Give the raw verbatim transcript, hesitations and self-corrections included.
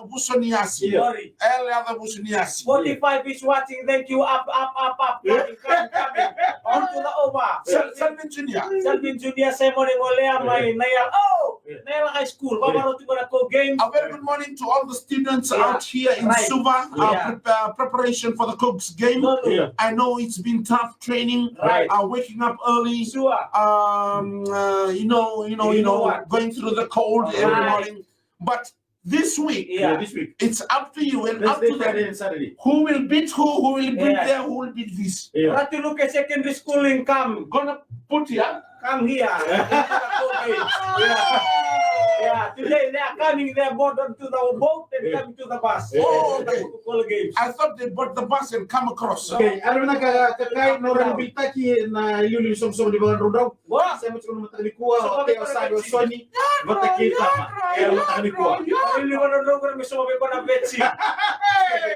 Vusoniasi. Sorry. Eleazar Vusoniasi. Forty-five is watching. Thank you. Up, up, up, up. Coming, coming, coming. On to the over. Sel-, Selvin Junior. Selvin Junior, Simon Ngolea, mai Nayala. Oh, Nayala High School. Vavaro tu na Coke Games. A very good morning to all the students out here in Suva. Uh, prep-, uh, preparation for the Coke's game. I know it's been tough training. Uh, waking up early. Um, uh, you know, you know, you know, going through the cold every morning. But this week, yeah, this week, it's up to you and up to them. Who will beat who, who will beat there, who will beat this. Yeah. Ratu Luke Secondary School in Kam. Gonna put here. Come here. Yeah. Yeah, today they are coming, they are board onto the boat and coming to the bus. Oh, okay. I thought they bought the bus and come across. Okay, era vinaka ka kai, na ura ni beitaki na iliuliu ni soqosoqo ni vakadraudrau. Sa mai tiko na mataka nikua, o Teo Save, o Soni vata kei Tama. E, mataka nikua. Iliuliu ni vakadraudrau, qori me soqo vei koya na vets.